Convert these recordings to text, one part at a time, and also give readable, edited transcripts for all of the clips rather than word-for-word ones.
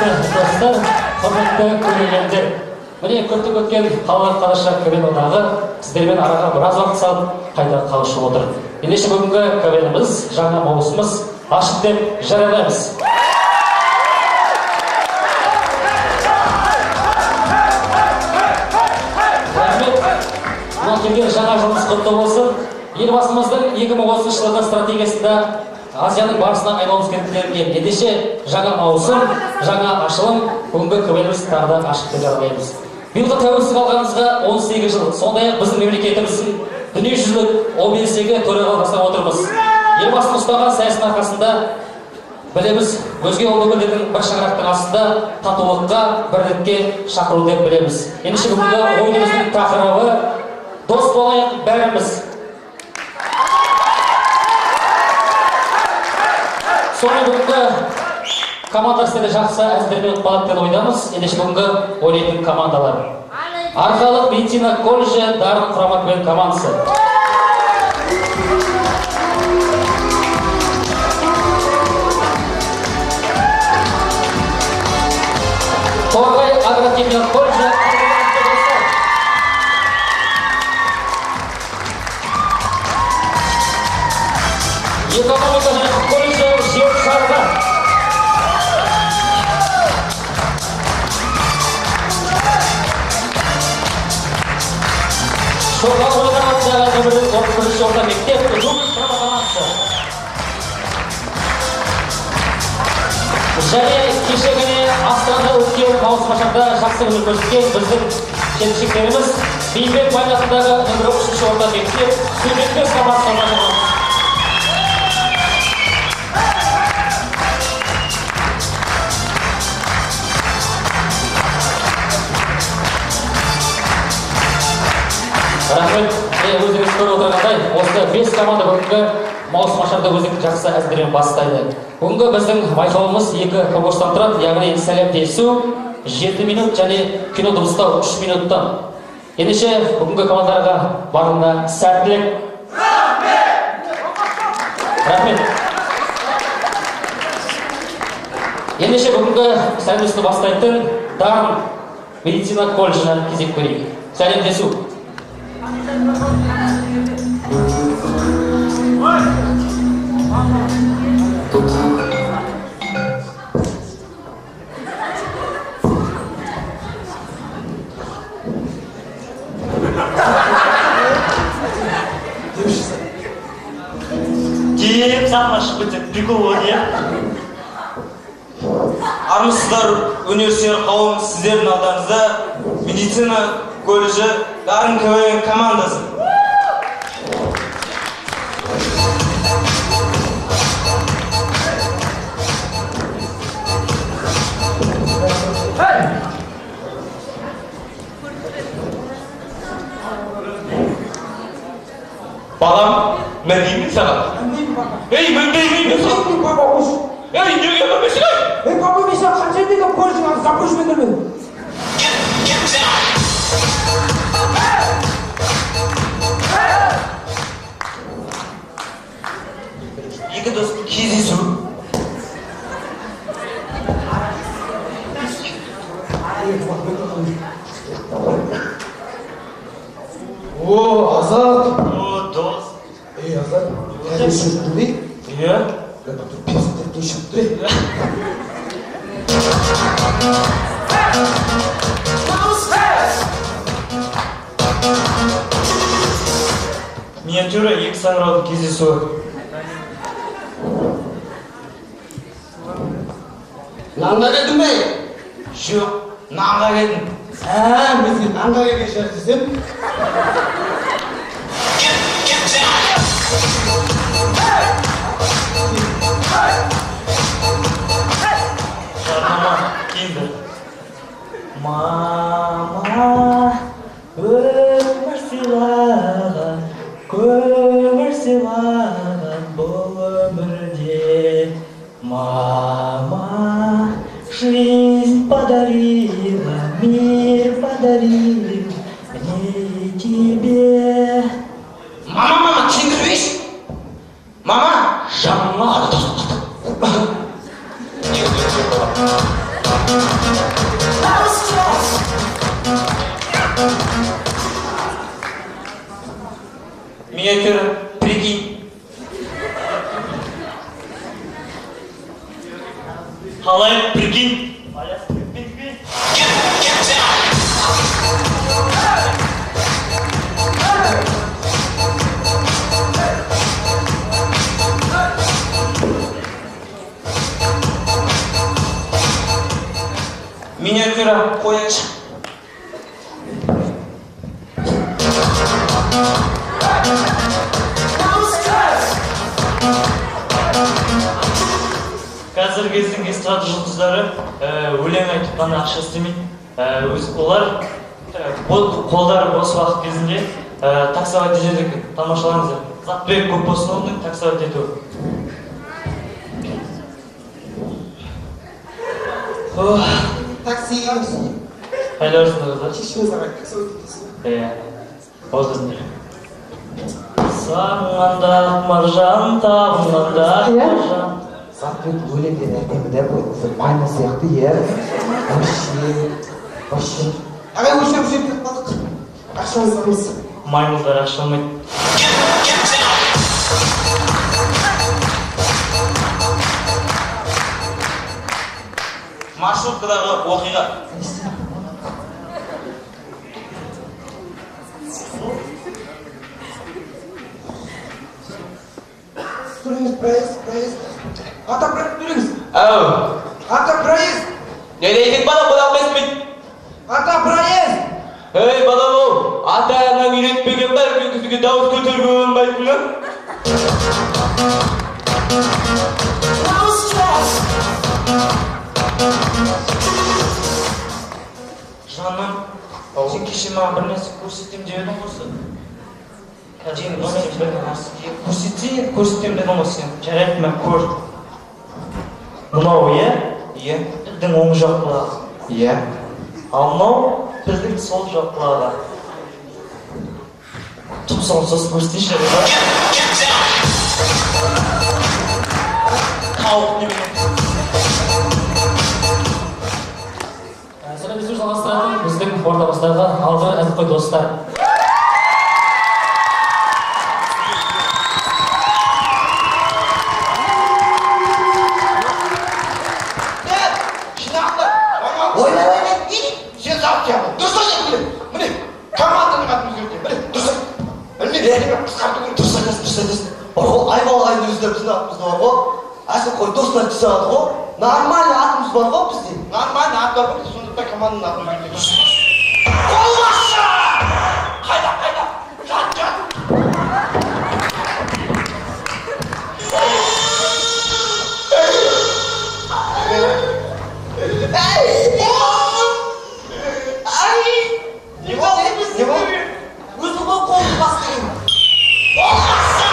Құрметті достар, құрметті көрермендер. Міне, көптен өткен қалалық Қараша КВН одағы сіздермен араға біраз уақыт салып қайта қауышып отыр. Ендеше, бүгінгі КВНіміз, жаңа маусымыз ашық деп жариялаймыз. Рахмет. Мынау келген жаңа жылымыз құтты болсын. Елбасымыздың 2030 жылғы стратегиясында Азияның барысына айналуымыз керек делінген. Ендеше, жаңа маусым, жаңа ашылым, бүгінгі КВНіміз тағы да ашық деп жариялаймыз. Биылғы тәуелсіздік алғанымызға 18 жыл. Сондай-ақ біздің мемлекетіміздің дүниежүзілік 15-тегі төрағалық жасап отырмыз. Елбасының ұстаған саясатының арқасында білеміз, өзге ұлт өкілдерінің бір шаңырақтың астында татулыққа, бірлікке шақыру деп білеміз. Ендеше, бүгінгі ойынымыздың тақырыбы: дос болайық бәріміз. Сонымен, бүгінгі команда сіздерді жақсы әзілдермен ұтпады деген ойдамыз. Ендеше, бүгінгі ойнайтын командалар: Арқалық медицина колледжі «Дарын» құрама КВН командасы, Торғай агротехникалық колледжі «Достар», Экономика және құқық колледжі «Жер шарығы», Шоқан Уәлиханов атындағы нөмірі 31 орта мектеп «Дубль» құрама командасы және кеше ғана Астанада өткен маусым жақсы өнер көрсеткен біздің жеткіншектеріміз, Бейімбет Майлин атындағы нөмірі 3 орта мектеп «Студенттер» командасы. Рахмет. Міне, өздеріңіз көріп отырғандай, осы бес команда бүгінгі маусым ашарда өздерінің жақсы әзілдермен бастайды. Бүгінгі біздің байқауымыз екі конкурстан тұрады, яғни сәлемдесу 7 минут және кино дыбыстау 3 минуттан. Ендеше, бүгінгі командаларға барлығына сәттілік. Рахмет. Ендеше, бүгінгі сәлемдесуді бастайтын Дарын медицина колледжіне кезек берейік. Сәлемдесу. Деп сахнаға шығып кетсек, прикол болады, иә. Армысыздар, өнерсүйер қауым! Сіздердің алдарыңызда медицина колледжі «Дарын» КВН командасы. Балам, мінбеймін саған. Ей, мінбеймін мен саған. Папа, қош. Ей, неге мінбейсің, ей? Ей, папа, мен саған қанша дедім, колледждің аты завкурсымен мен. Екі дос кездесу. О, Азат. О, дос. Ей, Азат, кәде шығып тұр, ей. Иә. Перзенттер шығып тұр, ей. Миниатюра «Екі саңыраудың кездесуі». Нанға келдің бе? Жоқ, нанға келдім. Ә, бізге нанға келген шығар десем. Жарнама енді. Мама, өмір сыйлаған, көмір сыйлаған бұл өмірде. Мама, жизнь подарила, мир подарил мне и тебе. Мама, мама, киіндірмейші. Мама. Жаңа. Миниатюра, прикинь. Қалай, прикинь? Миниатюра, қояйыншы. Қазіргі кездің эстрада жұлдыздары өлең айтып қана ақша істемейді. Олар қолдары бос уақыт кезінде таксовать етеді екен. Тамашалаңыздар. Затбек Көпбосынұлының таксовать етуі. Такси. Қайда барсыңдар, қыздар? Кешіріңіз, ағай, таксовать етесіз. Иә. Отырыңдар. Сағынғанда маржан, табынғанда маржан. Затбек өлеңден әдемі да бұл, маймыл сияқты, иә. Вообще, вообще. Ағай, өлшеп өлшеп кетіп қалдық. Ақшаңызды алыңыз. Маймылдар ақша алмайды. Маршруткадағы оқиға. Төлеңіз, проезд, проезд. Ата, проезд төлеңіз. Әу. Ата, проезд. Не дейтін бала, құлақ естімейді. Ата, проезд. Ей, балам ау, ата-анаң үйретпеген бе, үлкен кісіге дауыс көтеруге болмайтыны? Жаным, сен кеше маған бір нәрсе көрсетемін деп едің ғой сен. Қазір бір нәрсе көрсетсең, көрсетемін дедің ғой сен. Жарайды, мә, көр. Мынау, иә? Иә. Пілдің оң жақ құлағы. Иә. Ал мынау пілдің сол жақ құлағы. Тұмсығын сосын көрсетейінші, жарайды ма? Тауық немене? Сәлеметсіз жалғастыратын біздің ортамыздағы алғыр әзілқой достар. Ойбай, ойбай, сен зат жабы. Дұрыс айтасың, міне. Міне, команданың атын өзгертемін. Міне, дұрыс айт. Білмеймін, қысқарту керек. Дұрыс айтасың, дұрыс айтасың. Бар ғой, Айбал ағайдың өзі де біздің атымызда бар ғой. Әзілқой достар түсе алды ғой. Нормальный атымыз бар ғой бізде. Нормальный ат бар ғой, сондықтан команданың атын өзгертемін. Қолбасшы! Қайда, қайда? Жат, жат. Не болды? Не болды? Өзің ғой қолыңды бас деген. Қолбасшы!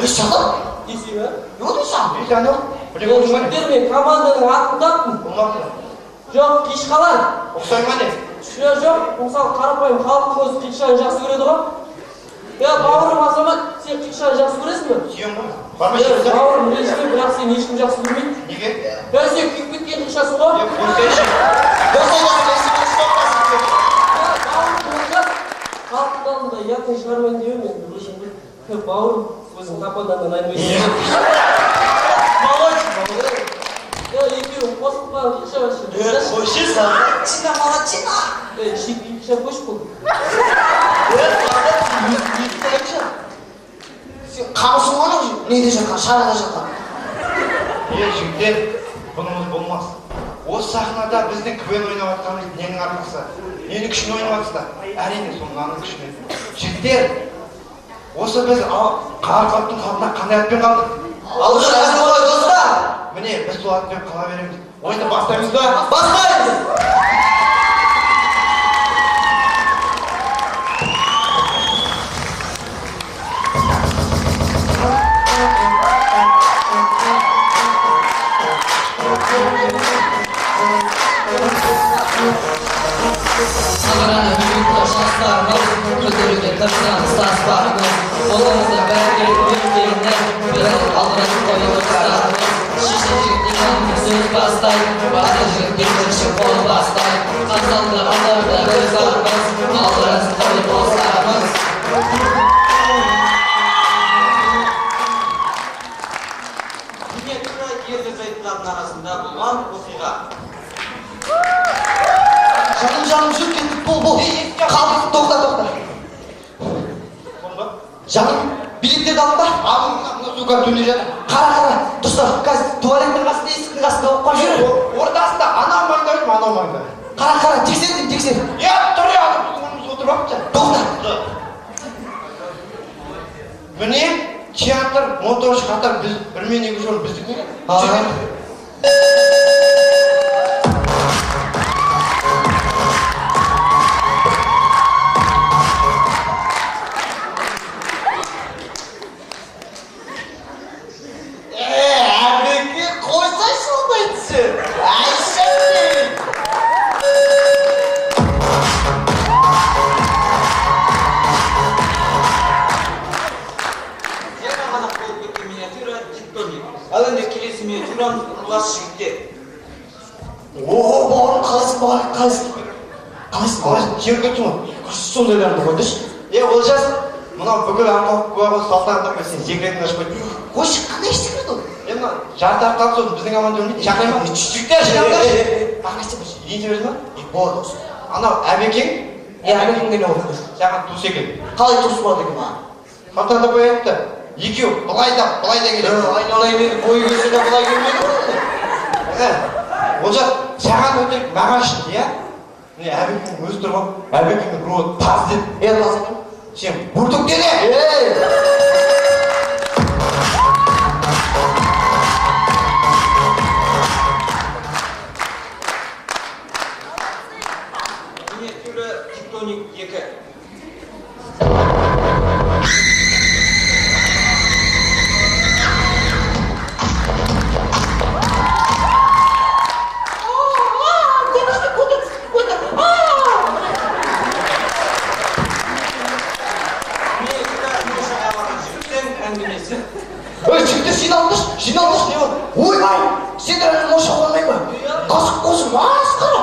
Ей, шақыр. Десей ме? Не болды саған? Ей, жаным, бірдеңе болды ма не? Жігіттер, мен команданың атын таптым. Болмапты. Жоқ, қишқалар. Ұқсай ма не? Жоқ, жоқ, мысалы қарапайым халықтың өзі қишаны жақсы көреді ғой. Е, бауырым Азамат, сен қишаны жақсы көресің бе? Сүйем ғой. Бармай Е, сүйсең. бауырым, ренжіме, бірақ сені ешкім жақсы көрмейді. Неге? Е, сен күйіп кеткен қишасың ғой. Е, қойсайшы. Дұрыс айтасың, есіңе түсіп қалмасын деп. Е, бауырым, Олжас, халықтың алдында ұятын шығармайын деп едім енді, өзің біл. Е, бауырым, өзің командадан айырмайсың. Молодец. Е, екеуің қосылып қалған қиша вообще. Е, қойшы саған. Молодчина, молодчина. Е, шикі қиша қойшы бұл. Е, саған өзің екі таяқша. Сен қамысың ғой анау неде жатқан, шарада жатқан. Е, жігіттер, бұнымыз болмас. Осы сахнада біздің КВН ойнап жатқанымыз ненің арқасы? Ненің күшімен ойнап жатсыздар? Әрине, сол мынаның күшімен. Жігіттер, осы біз Қарақалпақтың халқына қандай атпен қалдық? Алғыр әзілқой достар. Міне, біз сол атпен қала береміз. Ойынды бастаймыз ба? Бастаймыз. Сағыраны минутта жастарымыз көтеруге тырысамыз тастарымыз. Қолымызда бәрі ертеңіне біз тастайды, батыр жігіттер бірінші қол бастайды. Қарсы алдында біз бармыз, алдырыз қой босамыз. Миниатюра ерлі зайыптылардың арасында болған оқиға. Жаным, жаным, жүр, кеттік, бол, бол. Қалды, тоқта, тоқта. Жаным, билеттерді алдың ба? Алдым, мына сука түнде жатыр. Қара, қара, дұрыстап, қазір туалеттің қасында, есіктің қасында болып қойып жүр. Ортасында, анау маңда жүрмін, анау маңда. Қара, қара, тексер деймін, тексер. Е, тұр, е, ана біздің орнымызға отырып алыпты. Тоқта. Міне, театр, 19 қатар, біз бір мен екінші орын біздікі. Аха. Әбеке, қойсайшы ондайды сен. Айша. Жаңа ғана болып кеткен миниатюра «Тектоник». Ал енді келесі миниатюрамыз «Ұрылас жігіттер». О, бауырым, қалайсың, бауырым, қалайсың? Қалайсың, бауырым? Жер көтсің ғой. Сондайларды қойдыршы. Е, Олжас, мынау бүкіл аңқау куә ғой, салтанат апай, сен секретін ашып қойды. Қойшы, қандай секрет ол? Е, мына жарты ақ қалды, сосын біздің команда өлмейді. Шақырай ма? Жігіттер, жинаңдаршы. Ағасы, бір. Ренжи берді ма? Е, болады осы. Анау Әбекең Е, Әбекеңде не болды? саған туыс екен. Қалай туыс болады екен маған? Салтанат апай айтты. Екеуі былай да, былай да келеді. Айналайын, енді бойы келсе де былай келмейді ғой. Ә, Олжас, саған өтірік, маған шын, иә? Міне, Әбекең өзі тұр ғой. Әбекеңнің руы таз деді. Е, таз екен. Сен бурдук деде. Ей! Миниатюра «Тектоник 2». Миниатюра «Моншаға барған жігіттің әңгімесі». Ей, жігіттер, жиналыңдаршы, жиналыңдаршы, не бар? Ойбай, сендер әлі моншаға бармай ма? Қасық қосып, масқара.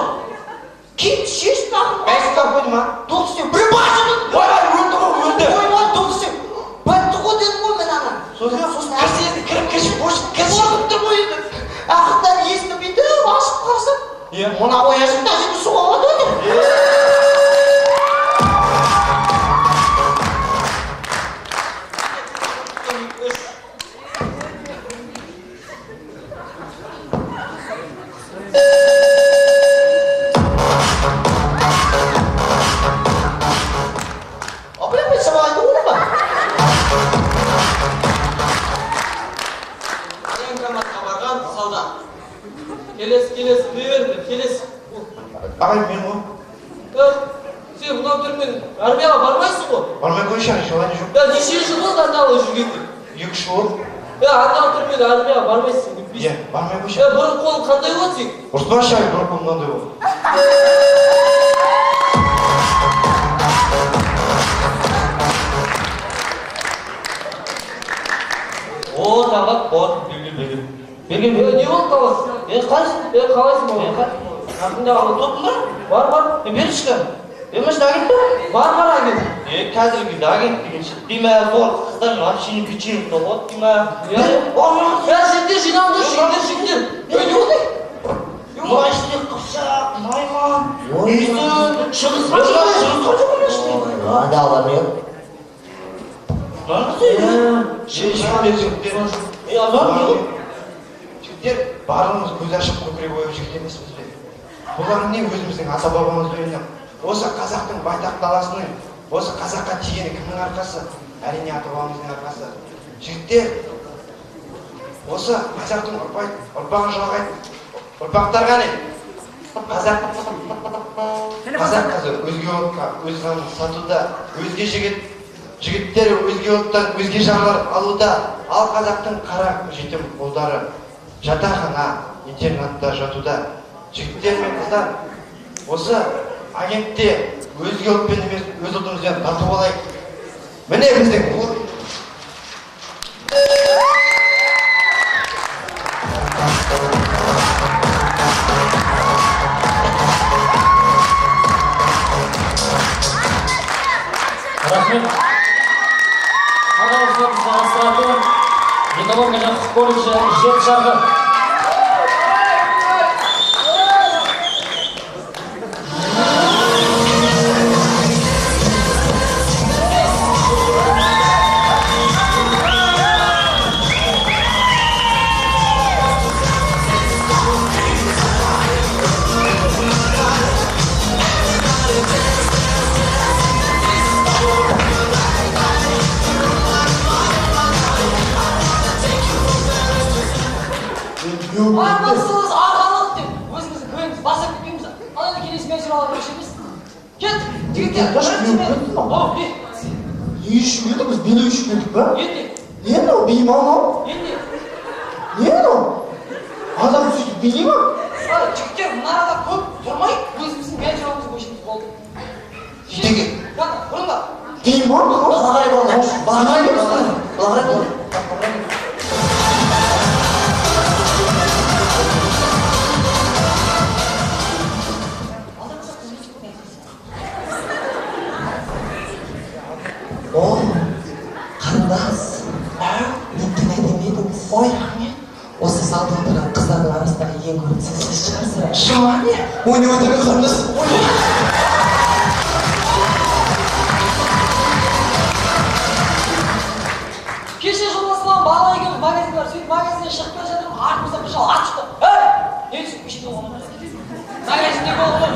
Киім шеш, нахуй. Бәйсіз тауып қойды ма? Тоқты сен, бір басымды. Ойбай, өлді ғой, өлді. Ойбай, тоқты сен. Бітті ғой дедім ғой мен ана. Сосын? Сосын Кірсі енді, кіріп, кірші, қош, кірші. Қорқып тұр ғой енді. Ақырында есікті бүйтіп ашып қарасам, Иә. мына ояжым мына жерге суға батып отыр. «Тектоник 3». Апай, мен саған айтып отырмын ба? Военкоматқа барған солдат. Келесі, келесі, беріңдер, келесі. Ағай, мен ғой. Е, сен мынау түрмен армияға бармайсың ғой. Бармай қойшы, ағай, желание жоқ. Е, неше жыл болды андағы жүргенде? 2-3 жыл болды. Е, андағы түрмен армияға бармайсың, Иә, өтпейсің. бармай қойшы. Е, бұрын қолың қандай болды сенің? Ұрыспашы, ағай, бұрын қолым мынандай болды. О, Талғат, вот, берген, берген. Берген, Е, берген. не болды, Талғат? Е, қалайсың? Е, қалайсың, Е, бауырым? қалайсың? Артыңда қалды. Топтың ба? Бар, бар. Е, берші кәні. Е, машина агент па? Бар, бар, агент. Е, қазіргі кезде агент деген шықты дей ме, сол қыздармен общение печенье болады дей ме. Е, е, жігіттер, жиналыңдар, жігіттер, жігіттер. Е, не болды? Мына ішінде қыпшақ, найман, үйсін, шығыс Ой, қан, шығыс қан жоқ мына ішінде. Ой, анда аламын. Жігіттер, жігіттер. Е, азан не ғой? Жігіттер, барлығымыз көз ашып көкірек ояу жігіт емеспіз бе? Бұлар не өзіміздің ата бабамыз ойнап, осы қазақтың байтақ даласының, осы қазаққа тигені кімнің арқасы? Әрине, ата бабамыздың арқасы. Жігіттер, осы қазақтың ұрпағын жалғайтын ұрпақтар қане? Қазақ қазір өзге ұлтқа өз қанын сатуда, өзге жігіттер өзге ұлттан өзге жарлар алуда, ал қазақтың қара жетім ұлдары жатақхана, интернатта жатуда. Жігіттер мен қыздар, осы агентте өзге ұлтпен емес, өз ұлтымызбен тату болайық. Міне біздің ұлт. Рахмет. Алдағы жалғастыратын экономика және құқық колледжі жеті жарғы. Армансыз арқалық деп өзіміздің квнімізді бастап кетпейміз. Ал енді келесі мен туралы көшеміз. Кет, жігіттер, не? Не үшін келдік біз? Билеу үшін келдік па? Енді. Не мынау? Би ма мынау? Енді. Не мынау? Адам сөйтіп билей ма? Жігіттер, мына арада көп тұрмай, өзіміздің мен туралымызға көшеміз, болды. Жеке. Бұрында. Би ма мынау? Былай қарай болды. Былай қарай болды. Былай қарай болды. О, қарындас, неткен әдемі едіңіз. Ой, рахмет. Осы залда отырған қыздардың арасындағы ең көрікті сіз шығарсыз. Шыма не? Ой, не отырған қарындас? Ой. Кеше жолдасым бала екеуміз магазинге барып, сөйтіп магазиннен шығып келе жатырмын, артымыздан бір шал ат шықты. Ей, не дейсің? Көшеде болған магазинде болған.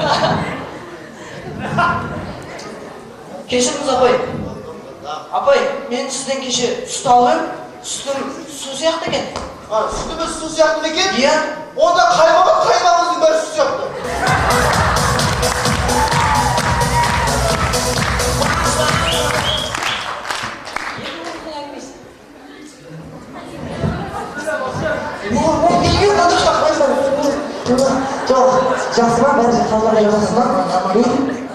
Кешіріңіз, апай. Апай, мен сізден кеше сүт алып едім. Сүтім су сияқты екен. Сүтіміз су сияқты ма екен? Иә. Онда қаймағы, қаймағымыздың бәрі су сияқты. Жоқ, жақсы ма? Бәрі қалаларда жақсы ма?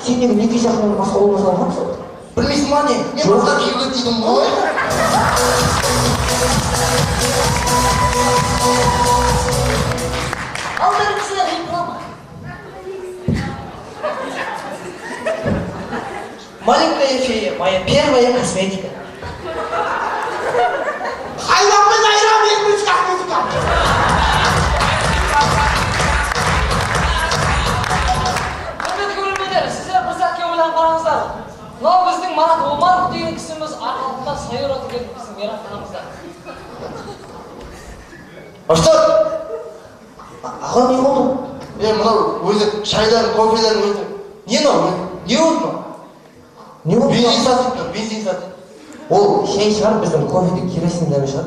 Сен неге неке жақын басқа образ алғансың? Білмейсің ба не? Мен басқа киюге тидім ғой. Ал біріншісі реклама. Маленькая фея, моя первая косметика. Қаймақпен айран ең бірінші косметика. Құрметті көрермендер, сіздер бір сәтке ойланып қараңыздар. Мынау біздің Марат Омаров деген кісіміз арқалықта Сайора деген біздің мейрамханамызда. Ұстаз! Аға, не болды? Е, мынау өзі шайдан, кофеден өзі. Не мынау? Не болды мынау? Не болды? Бензин сатып тұр, бензин сатып. Ол шай шығар, біздің кофеде керосин дәмі шығар.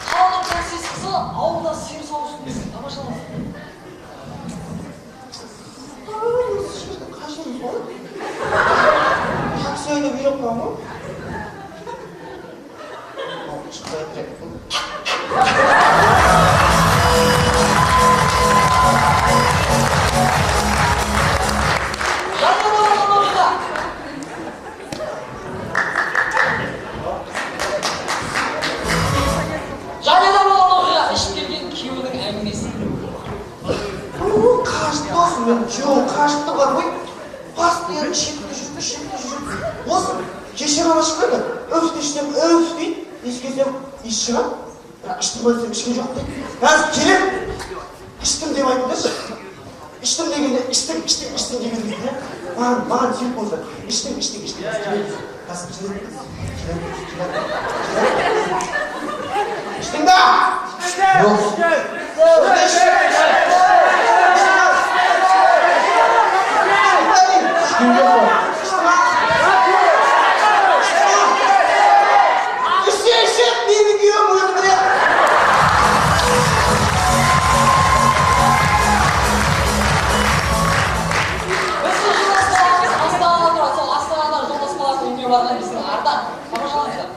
Қаланың таксист қызы ауылда сиыр сауып жүрген тамашалаңыз. Такси айдап үйреніп қалған ғой. Шықпай тұр. Жанұяда болған оқиға, ішіп келген күйеуінің әңгімесі. Қашты досым, мен күйеуім қашты бар ғой. Постоянно шетінде жүрді, шетінде жүрді. Осы кеше ғана шықпайды. Үф десем, үф дейді. Иіскесем, иіс шығады. Бірақ іштім ба десем, ішкен жоқ дейді. Қазір келем. Іштім деп айтыңдаршы. Іштім дегенде, іштім, іштім, іштім деген дейді. Маған себеп болса, іштім, іштім, іштім. Қазір келем, келем, келем, келем. Іштің ба? Жоқ. Ішкен жоқ қой. Ішсе, ішіп, менің күйеуім өзі біледі. Біздің жолдас баламыз Астанада тұрады. Сол Астанада жолдас баласының үйіне барған біздің Ардақ. Тамашалаңыздар.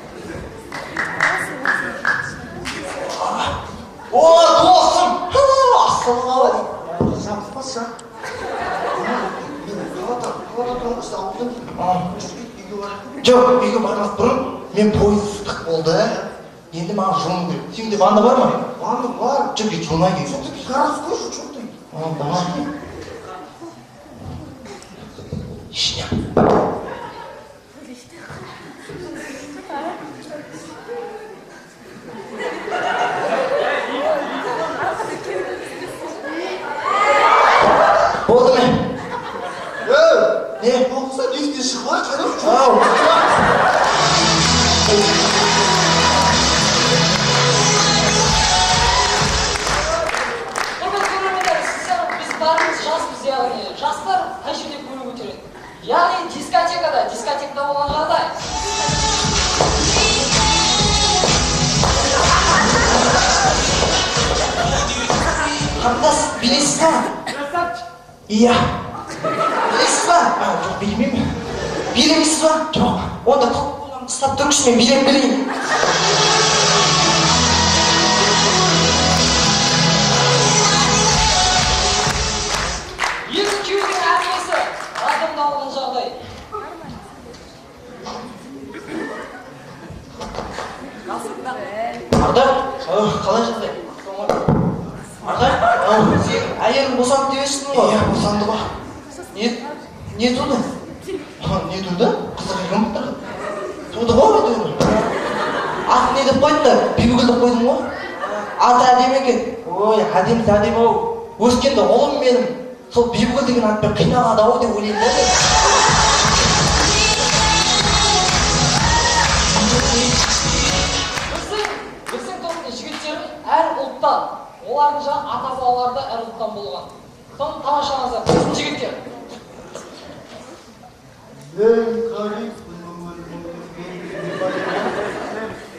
О, досым! Ассалаумағалейкум. Жабыспашы. Мен қалада тұрамын, осы ауылдан жүріп үйге барайық. Жоқ, үйге бармас бұрын мен пойыз ыстық болды. Енді маған жылыну керек. Сенде ванна бар ма? Ванна бар. Жүр, кет, жуынайық үйге. Все-таки городской же, что ты? Давай. Ішіне. Болды ме? Не? Болса лифтен шығып алайық, қайда? Ау. Құрметті көрермендер, сіздер біз бәріміз жаспыз, яғни жастар қай жерде көңіл көтереді? Яғни дискотекада, дискотекада болған жағдай. Қарындас, билейсіз ба? Иә. Билейсіз ба? Жоқ, билемеймін. Билемейсіз ба? Жоқ. Онда қолымнан ұстап тұрыңызшы, мен билеп берейін. Екі күйеудің әңгімесі, радиомда болған жағдай. Ардақ, қалай жағдай? Ардақ, сен әйелің босанды деп естідім ғой? Иә, босанды ғой. Не туды? Не туды? Қызық екен бұл. Туды ғой әйтеуір. Атын не деп қойдың да? Бибігүл деп қойдың ғой. Аты әдемі екен. Ой, әдемісі әдемі ау. Өскенде ұлым менің сол Бибігүл деген атпен қиналады ау деп ойлаймын да мен. Біздің топтың жігіттері әр ұлттан, олардың жаңа ата-бабалары да әр ұлттан болған. Соны тамашалаңыздар, біздің жігіттер. Мен корейцпін,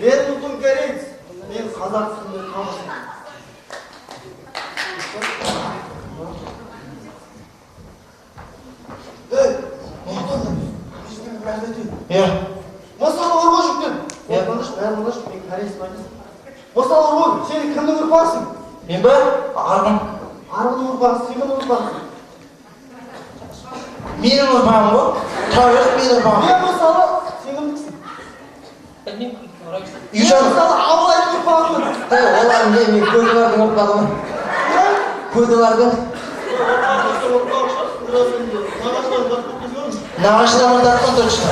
мен ұлтым кореец, мен қазақпын, мен қазақпын. Ей, Иә. Мысалы бар ғой жігіттер. Иә. Бәрін тыңдашы, мен корейцпін айтасың. Мысалы бар ғой, сен кімнің ұрпағысың? Мен бе? Арғын. Арғынның ұрпағысың, сен кімнің ұрпағысың? Менің ұрпағым ғой. Тұра бер, менің ұрпағым. Мен мысалы, сен кімдіксің? Білмеймін кімдікін, ұра берсін. Мен мысалы Абылайдың ұрпағымын. Ей, олар не, мен көзілердің ұрпағымын. Көзілердің. Нағашылар ұрпақтан точно.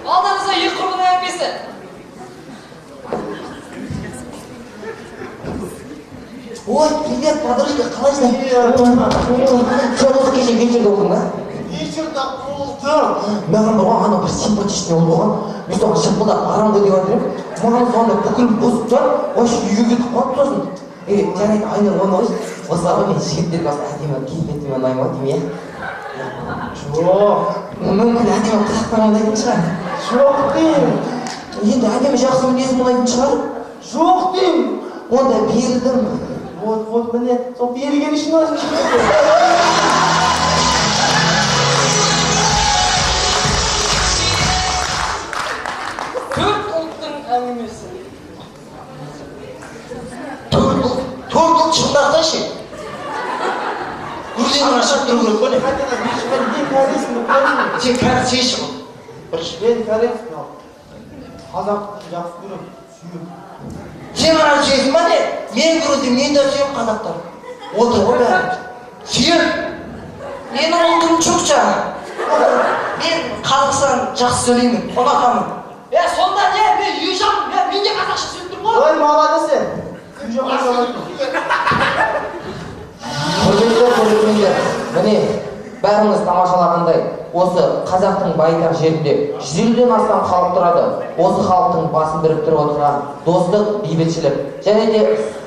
Алдарыңызда екі құрбының әңгімесі. Ой, привет, подружка, қалайсың? Сен осы кеше вечерде болдың ба? Вечерде болдым. Маған бір анау бір симпатичный ұл болған. Мен соған шырпылдап барамын ғой деп жатыр едім. Маған звондап бүкілін бұзып тастап, вообще үйге кетіп қалып сосын. Е, жарайды, айнұр, оны қойшы. Осылар ғой мен жігіттерге осы әдемі келбетіме ұнаймын ғой деймін, иә? Жоқ. Мүмкін әдемі қылықтарым ұнайтын шығар. Жоқ деймін. Енді әдемі жақсы мінезім ұнайтын шығар. Жоқ деймін. Онда берілдім. Вот, вот, міне, сол берілген үшін осы жігіттер. Төрт ұлттың әңгімесі. Төрт ұлт, төрт ұлт шындақта ше. Грузиннің ашып тұру керек қой не? Мен корейцпін, корейцпін. Сен корейші ғой. Бірінші. Мен корейцпін, ал. Қазақ тілін жақсы көремін, сүйемін. Сен ғана сүйесің ба не? Мен грузин, мен де сүйемін қазақтар. Отыр ғой бәрі. Сүйем. Менің ұлтым чукча. Мен Қазақстан жақсы сөйлеймін, ұнатамын. Е, сонда не? Мен южанмын, мен де қазақша сөйлеп тұрмын ғой. Ой, молодец сен. Южан молодец. Құрметті көрермендер, міне бәріңіз тамашалағандай, осы қазақтың байтақ жерінде 150-ден астам халық тұрады. Осы халықтың басын біріктіріп отырған достық, бейбітшілік. Және де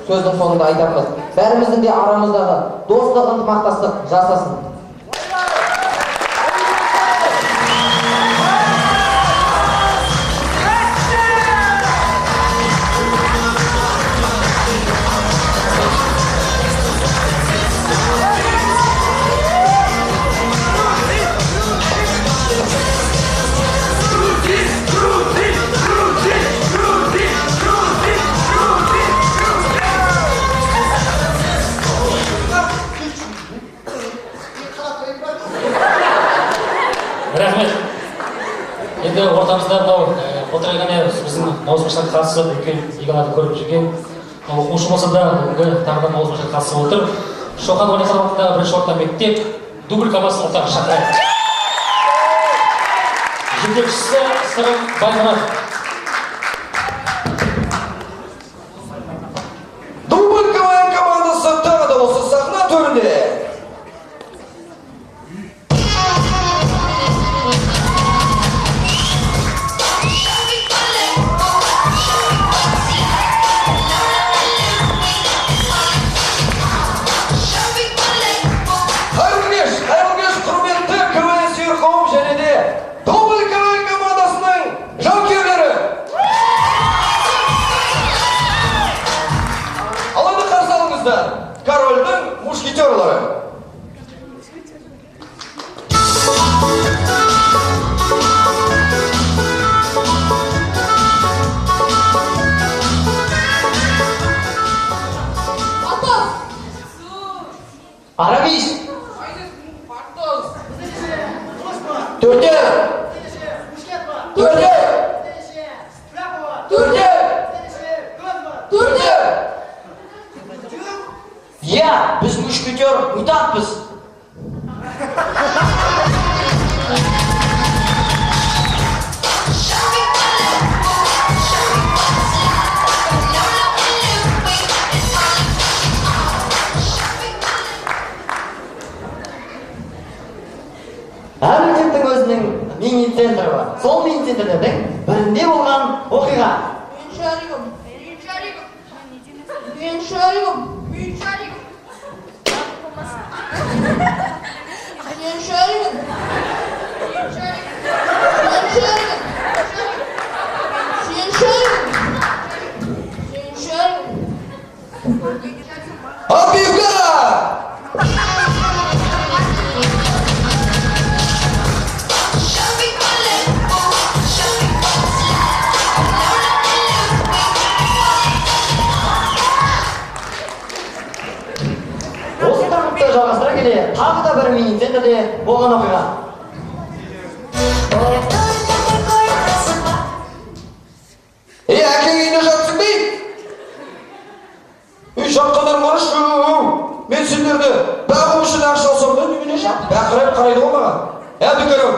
сөздің соңында айтарымыз, бәріміздің де арамыздағы достық, ынтымақтастық жасасын. де біздің маусымшыларға қатысып үлкен лигаларды көріп жүрген оқушы болса да бүгінгі тағы да маусымшыларға қатысып отыр. Шоқан Уәлиханов атындағы бірінші орта мектеп дубль командасын ортаға шақырайық. Жетекшісі Сырым Баймұрат. Дубль КВН командасы тағы да осы сахна төрінде. Корольдің мушкетерлары. Арамис. Төртеу. Төртеу. Төртеу. Төртеу. Иә, біз мушкетер мутантпыз. Әр мектептің өзінің мини-центрі бар. Сол мини-центрлердің бірінде болған оқиға. Мен шаригім, мен шаригім, мен шаригім, мен шаригім. Мен шаригім, мен шаригім, мен шаригім, мен шаригім, мен шаригім. Отбивка! Жалғастыра келе тағы да бір мини-центрде болған оқиға. Ей, әкең үйінде жатсың бе? Үй жатқандар маршы. Мен сендерді бағу үшін ақша алсам да немене жат? Бақырайып қарайды ғой маған. Әбдікәрім,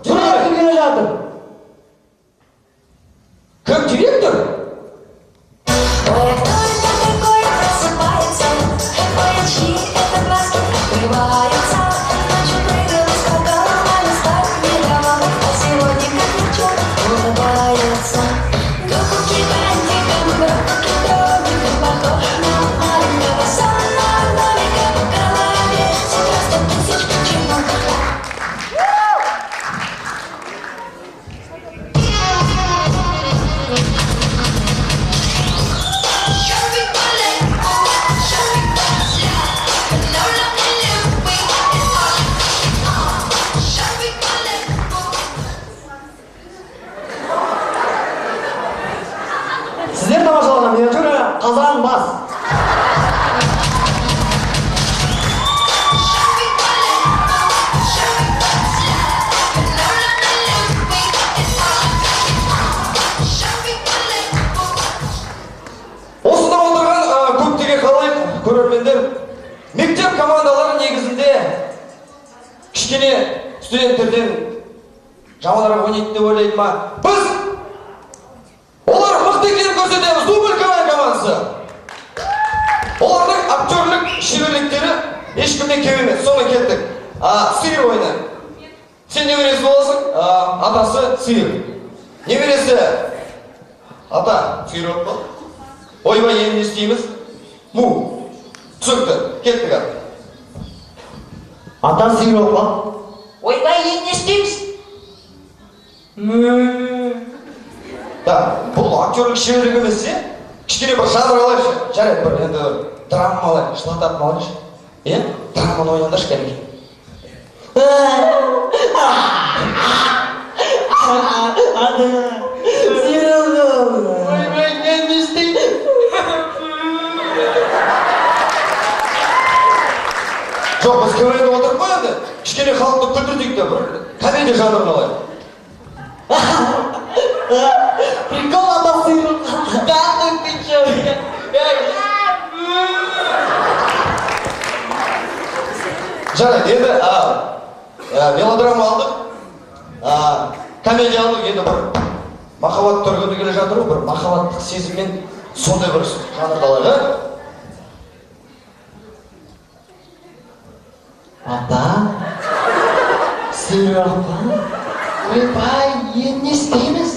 директор келе жатыр. Кім директор? Сіздер тамашалаған миниатюра Қазан бас. Осында отырған көптеген халайық көрермендер, мектеп командалары негізінде кішкене студенттерден жаманырақ ойнайды деп ойлайды ма? Біз олар мықты екенін көрсетеміз. Дубль КВН командасы. Олардың актерлік шеберліктері ешкімнен кем емес. Соны кеттік. Сиыр ойыны. Сен немересі боласың, атасы сиыр. Немересі ата сиыр болып қалды. Ойбай, енді не істейміз? Му. Түсінікті. Кеттік ата. Ата сиыр болып қалды. Ойбай, енді не істейміз? Да, бұл актерлік шеберлік емес, е? Кішкене бір жанр алайықшы. Жарайды, бір енді драма алайық, жылататын алайықшы. Е, драманы ойнаңдаршы кәдімгі. Ойбай, мен не істеймін? Жоқ, біз КВН-де отырып қой енді. Кішкене халықты күлдіртейік те, бір комедия жанрын алайық. Прикол. Мелодрама алдық, комедия алдық, енді бір махаббат түргіні келе жатыр ғой, бір махаббаттық сезіммен сондай бір жанрды алайық, а? Ата, сиыр апа, ойбай, енді не істейміз?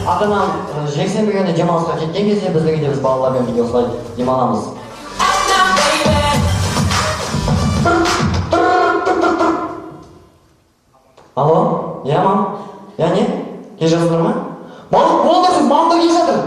Ата-анам жексенбі күні демалысқа кеткен кезде біздің үйде біз балалармен бірге осылай демаламыз. Алло, иә, мам? Иә, не? Келе жатсыңдар ма? Мам, болды, мам да келе жатыр.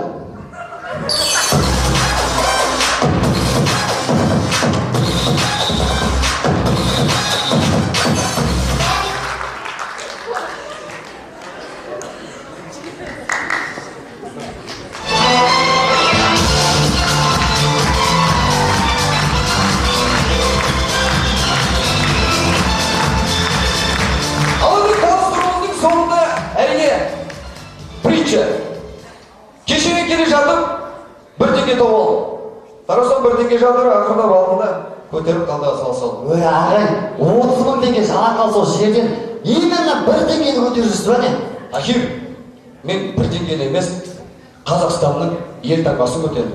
Кешеге келе жатып, бір теңге тауып алдым. Қарасам, бір теңге жатыр, ақырындап алдым да көтеріп қалдаға сала салдым. Ой, ағай, 30 мың теңге жалақы алса осы жерден именно бір теңгені көтеріп жүрсіз ба не? Ахир, мен бір теңгені емес, Қазақстанның ел таңбасын көтердім.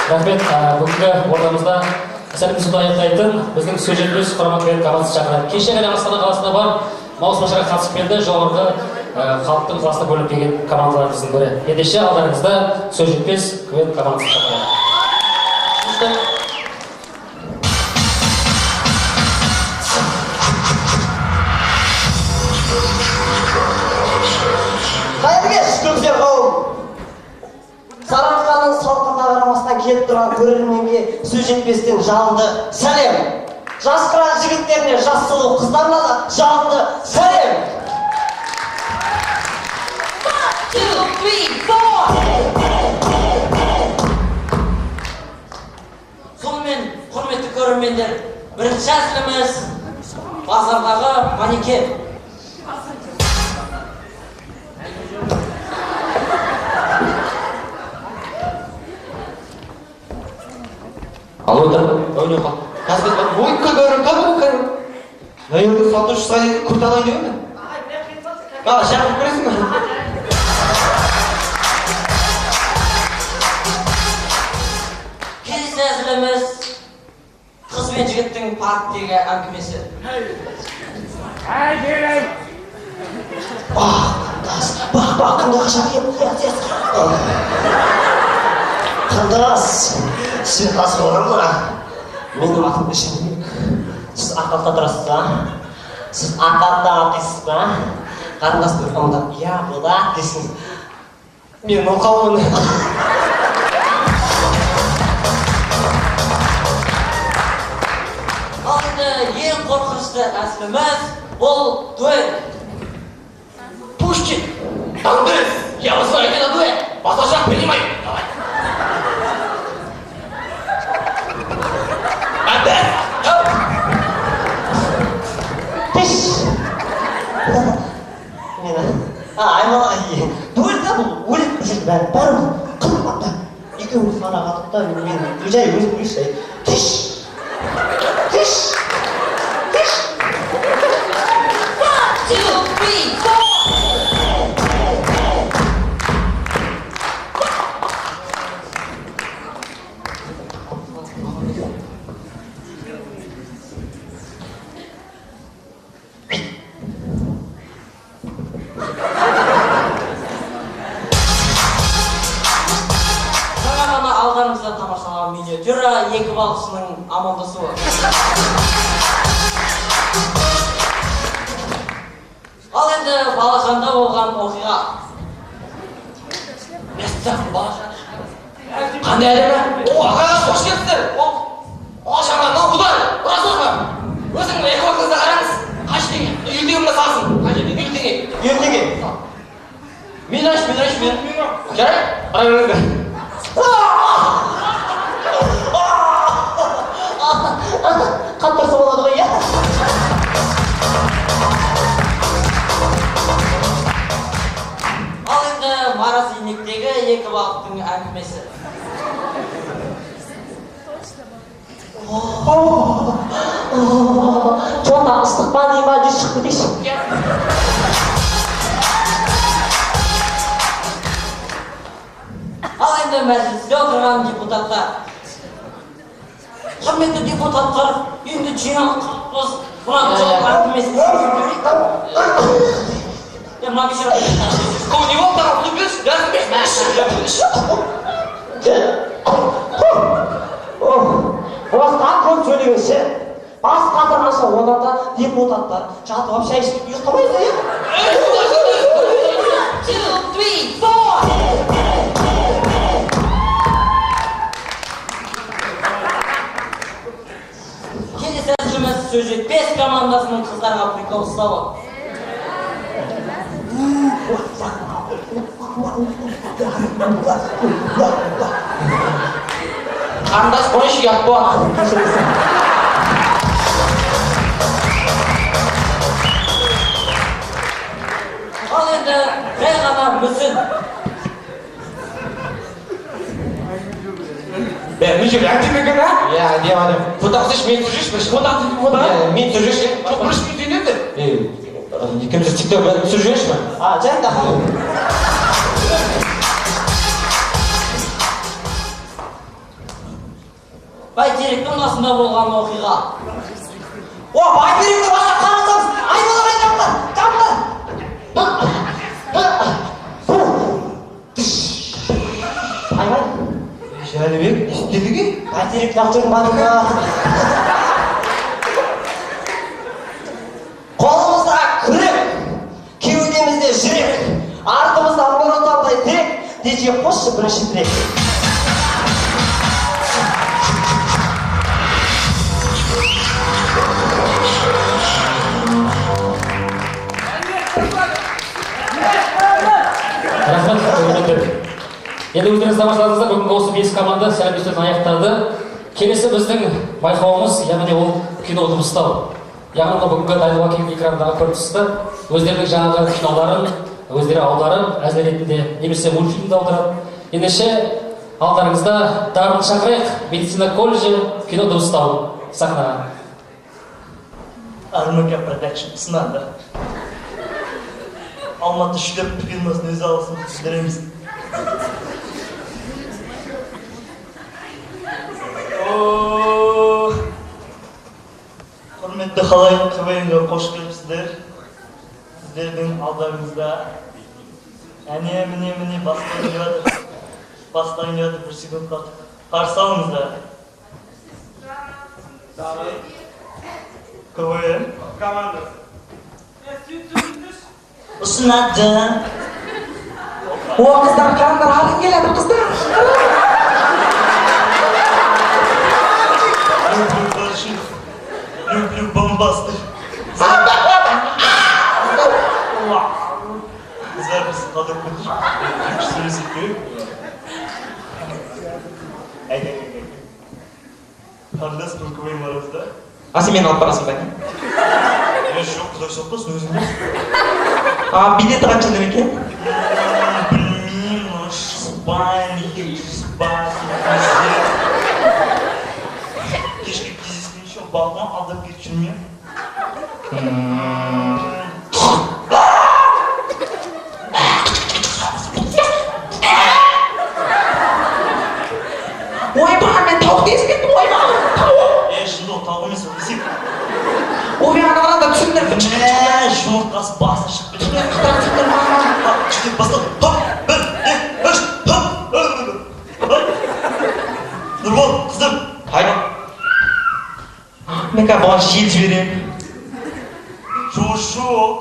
Рахмет, бүгінгі ортамызда сәлемдесуді аяқтайтын біздің сөз жетпес құрама КВН командасы шақырады. Кеше ғана Астана қаласына барып, маусымашарға қатысып келді, жоғарғы халықтың ықыласына бөлініп келген командаларымыздың бірі. Ендеше алдарыңызда сөз жетпес КВН командасы шақырады. Қайырлы кеш, көксер қауым! Сарыарқаның салқынына қарамастан келіп тұрған көрерменге сөз жетпестен жалынды сәлем! Жас қыран жігіттеріне, жас сұлу қыздарына да жалынды сәлем! 1, 2, 3, 4! Сонымен, құрметті көрермендер, бірінші әзіліміз базардағы манекен. Алло, да? Ой, не қал. Қазір ой, көрім, көрім, көрім. Мына жерде сатушыға деген күрт алайын деп едім. А, жағып көресің бе? Келесі әзіліміз қыз бен жігіттің парктегі әңгімесі. Бақ, қандас, бақ, бақ, қандай қашан кеп, қандас, сен қасық олар ма? Менің атым Жәнібек. Сіз Арқалықта тұрасыз ба? Сіз Арқалықта атайсыз ба? Қарындас бір ымдап, иә, болады дейсің. Мен мылқаумын. Ал енді ең қорқынышты әзіліміз бұл дуэль. Пушкин! Андрес! Я вызываю тебя на дуэль! Пассажир, принимай! Давай! Андрес! Тиш! Мені. Аймала, дуэль да бұл өліп бір жерде бәрі бәрі қырылып екеуміз ғана қалдық та мен жай өзім білші. Тиш! Тиш! Тиш! 1, 2, 3, 4! Жаңа ғана алдарыңызда тамашалаған миниатюра екі балықшының амандасуы. Ал енді Балажанда болған оқиға. Мәссаған, Балажан. Қандай әдемі? О, ағаға қош келіпсіздер. О, жаңа мынау бұлар, ұрасыз ба? Өзің экологыңызды қараңыз. Қанша теңге? 50 мыңға салсын. Қанша теңге? 50 теңге. 50 теңге. Мен аш, мен аш, мен. Жарайды? Қарай беріңіздер. Қатты ұрса болады ғой, иә? Ал енді Мараз Инектегі екі балықтың әңгімесі. Чота ыстық па не ма деп шығып кетейінші. Ал енді мәжілісте отырған депутаттар. Құрметті депутаттар, енді жиналып қалыппыз. Мына жол әңгімесін е, мына бейшара. Не болды аға? Құтып берші, жазып берші. Осыдан көп сөйлегенше, бас қатырғанша одан да депутаттар жатып алып шай ішіп ұйықтамайды, иә? 2, 3, 4. Келесі әзіліміз сөз жетпес командасының қыздарға прикол ұстауы. Қарындас қойшы, ұят болады. Ал енді жай ғана мүсін. Мен жерде әдемі екен, а? Иә, әдемі, әдемі. Фото қысайшы, мен түсірші, бірінші. Фото, фото. Мен түсірші. Жоқ, бірінші мен түсейін енді. Екеуміз тикток түсіріп жіберші ме? А, жарайды, аха. Бәйтеректің басында болған оқиға. О, Бәйтеректің басында қарасаңыз, айбалар жамдар, жамдар. Айбай. Жәнібек, не істедің? Бәйтеректің актерін бадыңда. Қолымызда күрек, кеудемізде жүрек, артымызда Нұр Отандай тірек, десе қосшы бірінші тірек. Рахмет, көрермендер. Енді өздеріңіз тамашаладыңыздар, бүгінгі осы 5 команда сәлемдесуін аяқтады. Келесі біздің байқауымыз, яғни ол кино дыбыстау. Яғни мына бүгінгі дайындалған келген экрандағы көріп тұрсыздар, өздерінің жаңағы киноларын өздері аударып, әзіл ретінде немесе мультфильмді аударады. Ендеше алдарыңызда Дарын шақырайық, медицина колледжі кино дыбыстау сахнаға. Армека продакшн ұсынады. Алматы шлеп фирмасының өз алғысын білдіреміз. Құрметті халайық, КВН-ге қош келіпсіздер. Сіздердің алдарыңызда әне міне міне бастайын деп жатыр. Бастайын деп жатыр, бір секунд қалды. Қарсы алыңыздар. КВН командасы. Ұсынады. О, қыздар, қараңдар, ағын келеді, қыздар. Люблю больших, люблю бомбастых. Қыздар, біз қалдырып кетші. Екінші сөйлесек керек. Әй, әй, әй. Қарындас, бұл КВН барамыз да? А сен мені алып барасың ба? Е, жоқ, құдай сақтасын, өзің білесің. А, билеті қаншадан екен? Білмеймін, спальник, спальник, кешке кездескенше балкон алдап кетіп жүрме. Ойбай, мен тауық тесіп кеттім, ойбай, тауық. Е, шынында ол тауық емес, ол есек. Ой, мен ана қараңдар, түсіндір. Мә, жұмыртқасы басы шығып кетті. Түсіндір, мама. Жігіттер, басталды. Хоп, 1, 2, 3, хоп, хоп. Нұрбол, қызым. Қайда? Мен қазір бұған жел жіберемін. Жоқ, жоқ.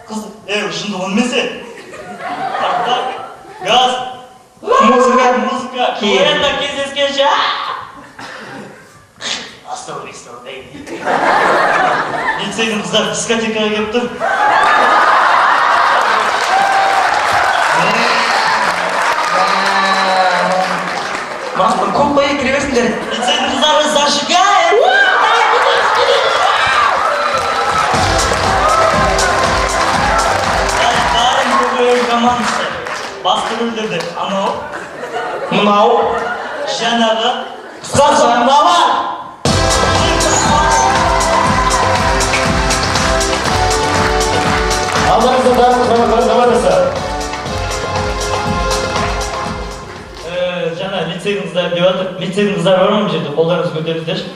Қыз, шынды онымен. Артта, газ, музыка, музыка. КВН-да кездескенше. Остановись, baby. Лицейдің қыздары дискотекаға келіп тұр. Маспын көп қой, кіре берсіңдер. Лицейдің қыздары зажигаем. Дарын КВН командасы. Басты рөлдерде анау, мынау, жаңағы, қысқаша мыналар. Алдарыңызда Дарын командасы. Жаңа лицейдің қыздары деп жатыр. Лицейдің қыздары бар ма мына жерде? Қолдарыңызды көтеріңіздерші.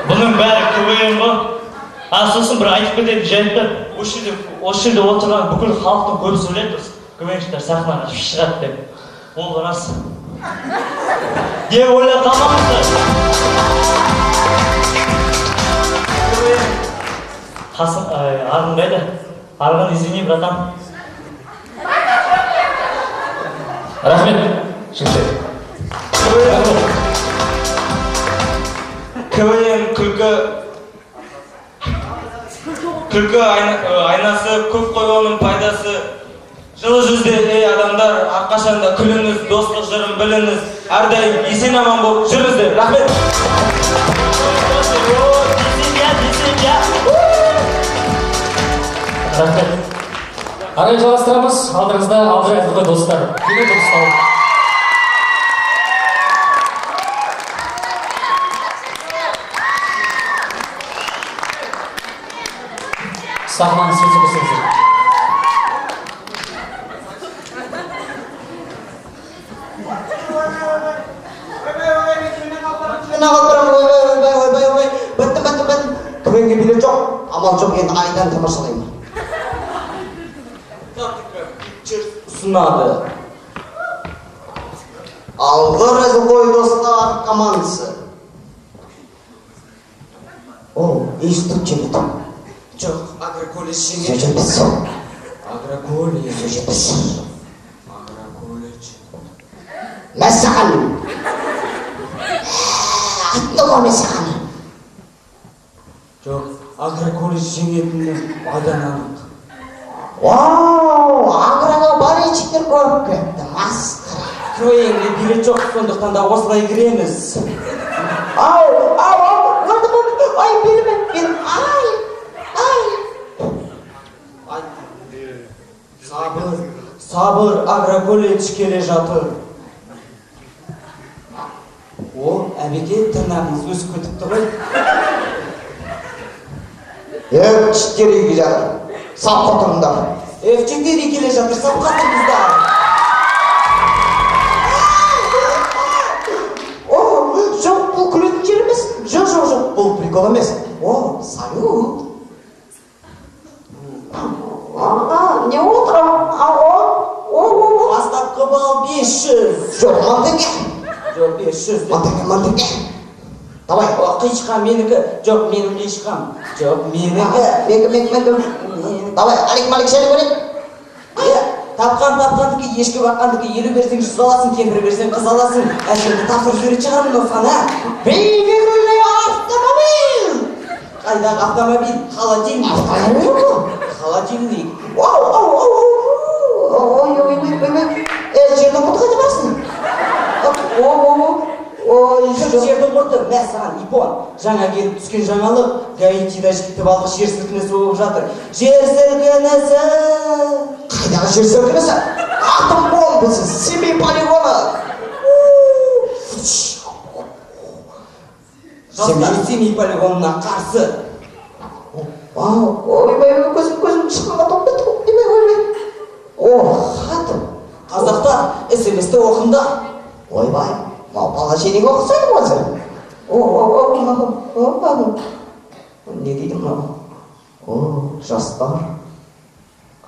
Бұның бәрі КВН ғой. А сосын бір айтып кететін жайт бар. Осы жерде отырған бүкіл халықтың көбісі біледі, осы КВНщиктер сахнаға шығады деп. Ол рас деп ойлап қалмаңыздар. Қасым, Арғын қайда? Арғын, извини, братан. Рахмет, жігіттер. КВН күлкі күлкі айнасы, көп қой оның пайдасы. Жылы жүзде, ей адамдар, әрқашанда күліңіз, достық жырын біліңіз, әрдайым есен аман болып жүріңіздер. Рахмет. Рахмет. Ары жалғастырамыз. Алдарыңызда Алжир Әділқой достар. Келе дыбысталып. Сахнаны сөз көрсеңіздер. Мен ағалып барамын, ойбай, ойбай, ойбай, ойбай, біттім, біттім, біттім. КВН-ге билет жоқ, амал жоқ, енді айдан тамашалаймын. Ұсынады. Алғыр Әзілқой достар командасы. О, институт жеңеді. Жоқ, агроколледж жеңеді. Сөз жетпіс. Агроколледж. Сөз жетпіс. Агроколледж. Мәссаған. Айттым ғой мен саған. Жоқ, агроколледж жеңетіні айдан анық. Вау, агроға болельщиктер көп кетті, масқара. КВН-ге билет жоқ, сондықтан да осылай кіреміз. Ау, ау, ау, өлдім, өлдім, ай, беліме, белім, ай, ай. Ай, сабыр, сабыр, агроколледж келе жатыр. О, әбеке, тырнағыңыз өсіп кетіпті ғой. F4 келе жатыр, сапқа тұрыңдар. F4 келе жатыр, сапқа тұрыңыздар. О, жоқ, бұл күлетін жер емес. Жоқ, жоқ, жоқ, бұл прикол емес. О, салют. Не отыр? О, о, о. Бастапқы балл 500. Жоқ, 1000 теңге. Жоқ, 500. 1000 теңге, 1000 теңге. Давай. О, қишқам менікі. Жоқ, менің қишқам. Жоқ, менікі. Менікі, менікі, менікі. Давай, Алик, Малик, шәлік көрейік. Тапқан тапқандікі, ешкі баққандікі, 50 берсең 100 аласың, кемпір берсең қыз аласың. Әшірді тапсырып сурет шығармын осыған, ә? Бейберілі автомобиль! Қайдағы автомобиль? Холодильник. Автомобиль? Холодильник. Вау, ау, ау, ау. Ой, ой, ой, ой, ой. Жердің құрты қайда барсың? О, о, о. Ой, Жердің құрты, мә саған, Япон. Жаңа келіп түскен жаңалық, Гаитида жетіп алдық, жер сілкінісі болып жатыр. Жер сілкінісі! Қайдағы жер сілкінісі? Атом бомбасы, Семей полигоны. Жастар Семей полигонына қарсы. Вау, ойбай, көзім, көзім шыққанға толып кетті. Ойбай, ойбай. О, хат. Қазақтар СМС-ті оқыңдар. Ойбай, мынау бала шенеге ұқсайды ғой өзі. О, о, о, о, о, не дейді мынау? О, жастар,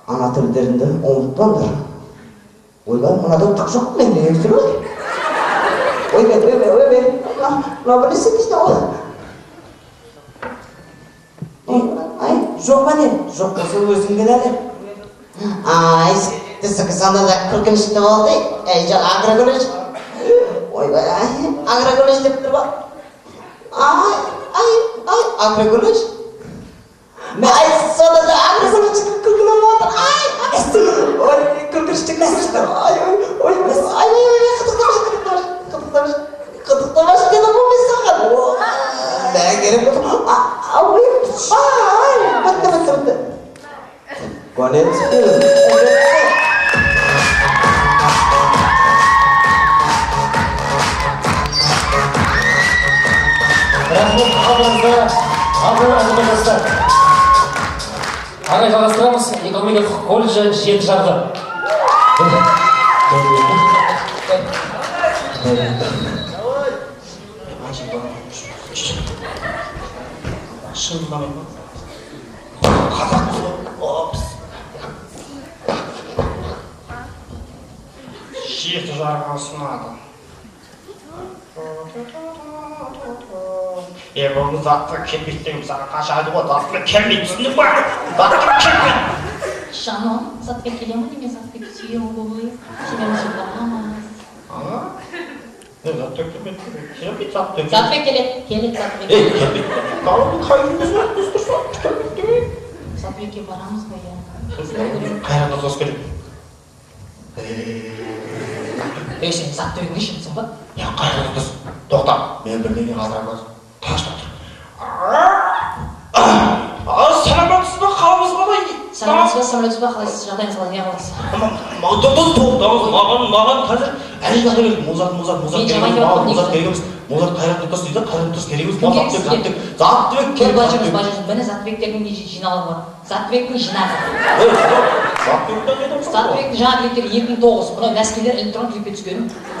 ана тілдеріңді ұмытпаңдар. Ойбай, мынада түк жоқ, мен не өсіріп отыр? Ойбай, ойбай, ойбай, мынау бір нәрсе дейді ғой. Ай, Жоқ па не? Жоқ болса өзің кінәлі. Ай, түсікі сонда да күлкінішті болды. Әй, жоқ, агроколледж. Ойбай, агроколледж деп тұр ба? Ай, ай, ай, агроколледж. Ай, сонда да агроколледж күлкілі болып отыр. Ай, ай, ой, күлкінішті, күлкінішті. Ай, ой, ой, ай, ой, ой, қытықтамашы, қытықтамашы, қытықтамашы. Қытықтамашы дедім ғой мен саған. Мә, керек болды. Ой, ай, бітті, бітті, бітті. Конец. Рахмет алдыңызда, абырой әңгіме жастар. Ағай, жалғастырамыз. Экономикалық колледжі жеті жарғы. Шын ұнамайды ма? Қазақпыз ғой. Опс. Жеті жарғы ұсынады. Е, бүгін затты келмейді деген саған қанша айтып ғой, затты келмейді, түсіндің ба? Затты келмейді. Жаным, Затбек келе ме неме, Затбек сүйемін ғой, сенімен сұлтанамыз. А? Е, затты келмейді, келмейді, затты. Затбек келеді, келеді Затбек. Ей, келмейді. Қай Затбекке барамыз ғой, иә. Қайрат Нұртас келеді. Ей, сен Затбегің ішімсің ба? Я, Қайрат Нұртас, тоқта, мен бірдеңе қалдырамын. Таш тұр. Саламатсыз ба, қалыңыз қалай? Саламатсыз ба, саламатсыз ба, қалайсыз, жағдайыңыз қалай, не қалайсыз? Тоқтаңыз, маған қазір әр жақта келеді. Музарт, Музарт, Музарт керек емес, маған Музарт керек емес. Музарт Қайрат Нұртас дейді, Қайрат Нұртас керек емес. Маған Затбек, Затбек, Затбек керек. Былай жүріңіз, былай жүріңіз. Міне Затбектердің жиналығы бар. Затбектің жинағы. Затбектің жаңа клиптері 2009. Мынау нәскилер электрон клипке түскен.